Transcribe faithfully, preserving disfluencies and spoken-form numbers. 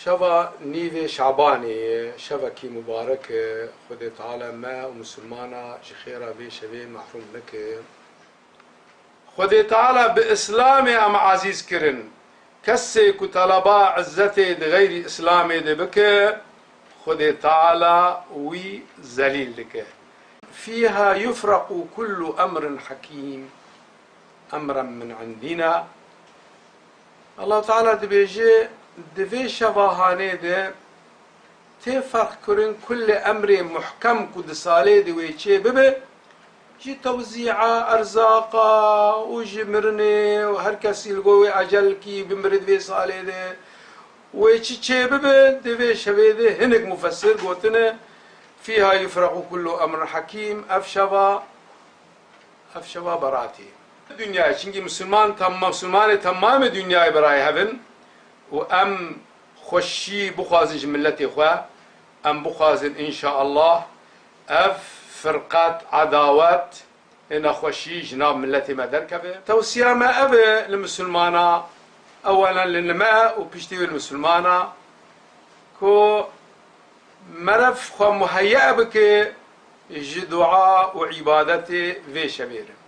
Şeva nîvê Şabanê ye, şevekî mubarek e. Xwedê Teala me û misilmana ji xêra vê şevê mehrum neke. Xwedê Teala bi Îslamê em ezîz kirin. Kesê ku teleba izzetê di xeyrî Îslamê de bike, Xwedê Teala wî zelîl dike. Fîha yufrequ kullu emrin hekîm, emren min indîna. Allahu Teala dibêje, di vê şevahanê de tê ferq kirin kulê emrê muhkem ku di salê de wê çê bibe, ji tewzîa erzaqa û ji mirinê û her kesî li gor wê ecelkî bimire di vê salê de wê çi çê bibe, di vê şevê de hinek mufessir gotine, fîha yufrequ kullu emrin hekîm, ev şeva, ev şeva beratê. Dinyayê, çinkî misilman, tam-, misilmanê temamê dinyayê berayê hev in û em xweşî bixwazin ji miletê xwe, em bixwazin înşaallah ev firqet, edawet, ê nexweşî ji nav miletê me derkeve. Tewsiya me ev e li misilmana, ewelen li me û piştî wê li misilmana, ku meriv xwe muheyye bike ji dua û îbadetê vê şevê re.